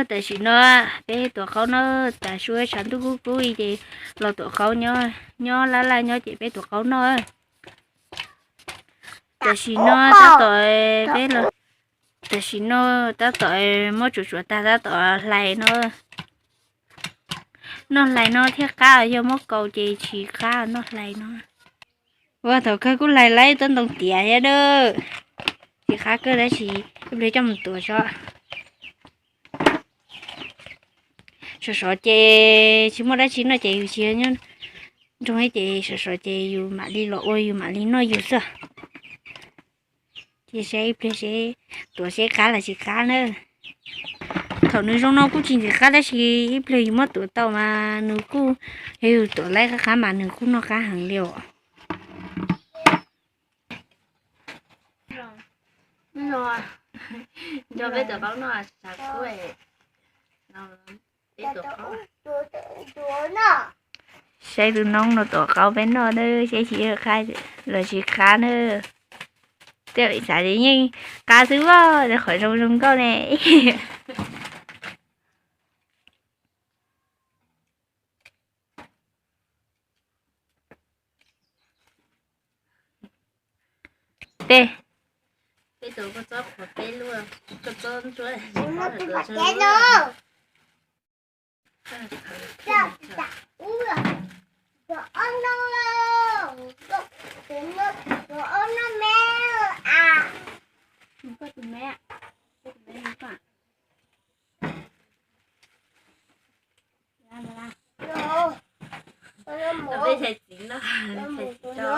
Tam sim no peb tuav qaub no, tas su tshav ntuj kub kub ces los tuav qaub nyob, nyob laj laj nyob ces peb tuav qaub no. Tam sim no tab tom peb los, tam sim no tab tom muab tsuav tsuav tag tab tom hlais no. Noj hlais no thiaj qab, yog muab kaus ces tsis qab noj hlais no. Ua thaum kawg kuj hlais laib tuab ntoo tiav thiab na. Tsis qab kawg tab sis ib pliag coj mus tuav tso. Sov sov ces tsis muaj dab tsi noj ces yus tsis nyob nroog ces sov sov ces yus mam li los ua yus mam li noj yus xwb. Ces saib ib pliag seb tuav seb qab los tsis qab na. Thaum nws zoo no kuj tsis ntxim qab tab sis ib pliag yus muab tuav tau mas nws kuj, yog yus tuav laib qab qab mas nws kuj noj qab heev li os. Saib tus noob no tuav qaub peb noj na, saib tsis qab los tsis qab na. Tej xav tias yeej qab xwb, qhov zoo zoo nkauj ne. Tej, peb tuav kua txob qhuav peb luaj, kua txob ntsuab. Peb txhais txiv no, txhais txiv no.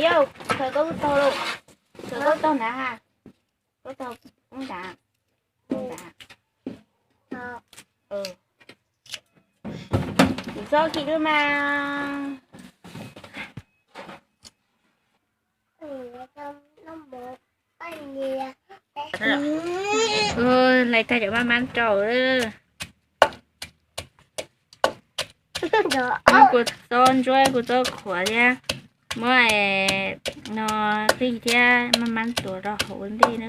Yog, khaws koj taug, khaws koj taug nrad ha, koj taug ub nrad, ub nrad. Kuv txhob kim lub mas. Hlais tag cov maj mab rau. Muab kua txob ntsuab kua txob qhuav thiab muab no qij thiab maj mab tuav rau hauv ua ntej na.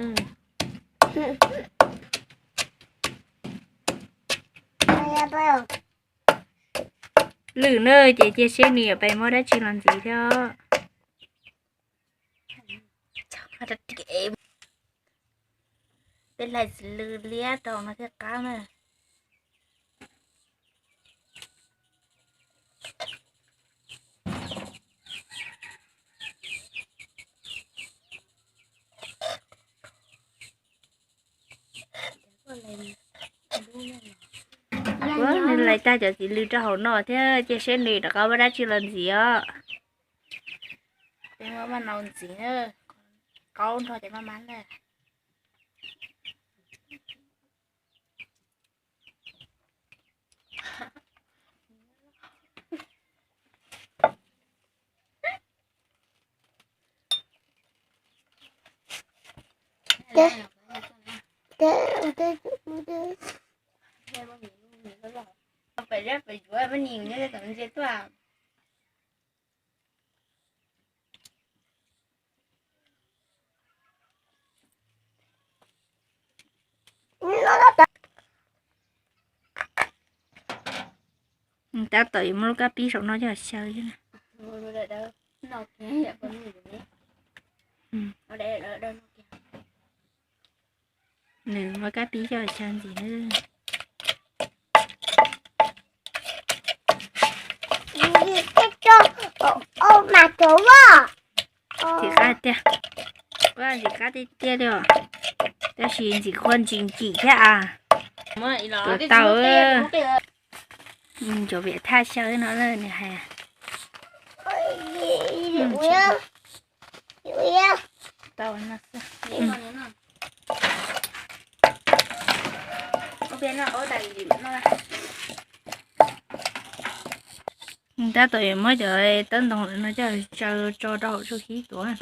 Lwm na ces cia seb nws yuav pais muab dab tsi los ntxiv thiab. Peb hlais txiv lws liab rau no thiaj qab na. Ua, nws hlais tag cov txiv lws rau hauv no thiab cia seb nws rov qab muab dab tsi los ntxiv os. Peb muab maj nau ntxiv na, qaub nrog cov maj mab na. Tab tom yuav muab lub kab pib saum no coj xyaw thiab. Nws muab kab pib coj xyaw ntxiv na. Ntxim qab tiag, ntxim qab tiag tiag li os. Tab sis ntxim qhuav ntsim ntsim thiab as. Tuav tau. Cov viam thaj xyaw no nws hais. Tab tom yuav muab cov tawb ntoo lawm no coj tsaws tso rau hauv tsuj hib tuav.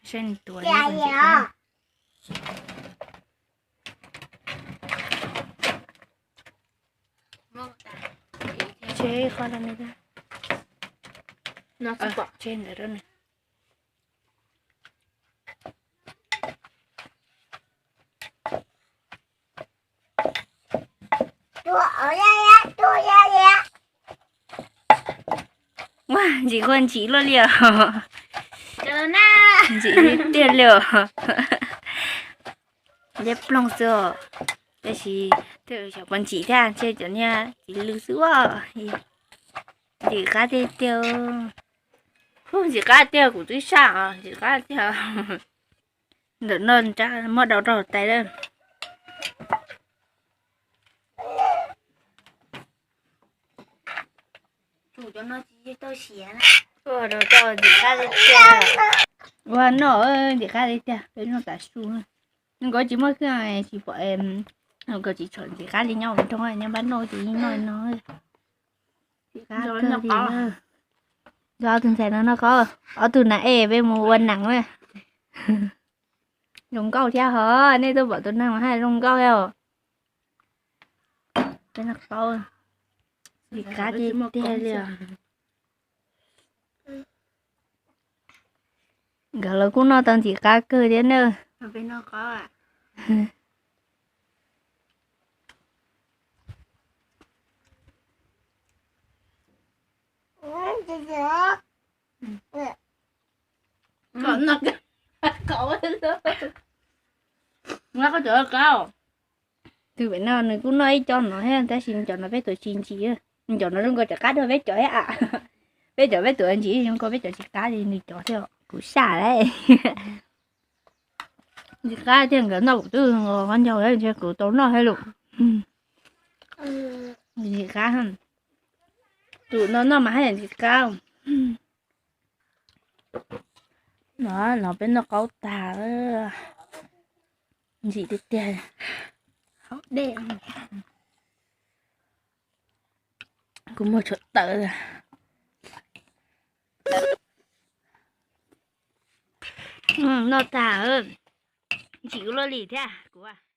Saib nws tuav. Tseg qhov no, tseg ntawd rau nws. Ua, ntsim kua ntsim luaj li os. Ntsim tiag li os. Liab ploog xwb os. Tab sis xyov puas ntsim thiab, ntshe cov niag txiv lws xwb os. Ntsim qab tiag tiag. Ntsim qab tiag, kuv twb saj os, ntsim qab tiag. Ntawm no muab dau rau hauv tais lawm. Ua noj ntxim qab li tiag, peb noj tav su. Nkawd tsis muaj khw tsis pom, nkawd tsis tshua ntxim qab li nyob hauv nroog, nyob npab noj ces yeej noj no. Ntxim qab kawg li. Ob tug ntxhais no noj qaub, ob tug nas ej peb mus ua nees na. Zoo nkauj thiab hos, nej tuaj pom tus neeg mas haj zoo nkauj thiab os. Peb noj qaub, ntxim qab tiag tiag li os. Nkawd los kuj noj tau ntxim qab kawg thiab na. Twb pem no nws kuj noj ib co no thiab, tab sis cov no peb tuav tsis ntsim. Cov no zoo nkaus cov qab dua peb cov thiab a. Peb cov peb tuav ntsim zoo nkaus peb cov tsis qab li nws cov thiab, kuv saj lawm. Ntxim qab tiag, nkawd noj kuv twb qhov ncauj ntshe kuv tau noj thiab lauj. Ntxim qab, tus no noj mas haj yam ntxim qab. No, no peb noj qaub tag, ntxim tiag tiag. Haus dej, kuv muag tshuav tawv. Noj tag, ntxim ua luaj li thiab kuv.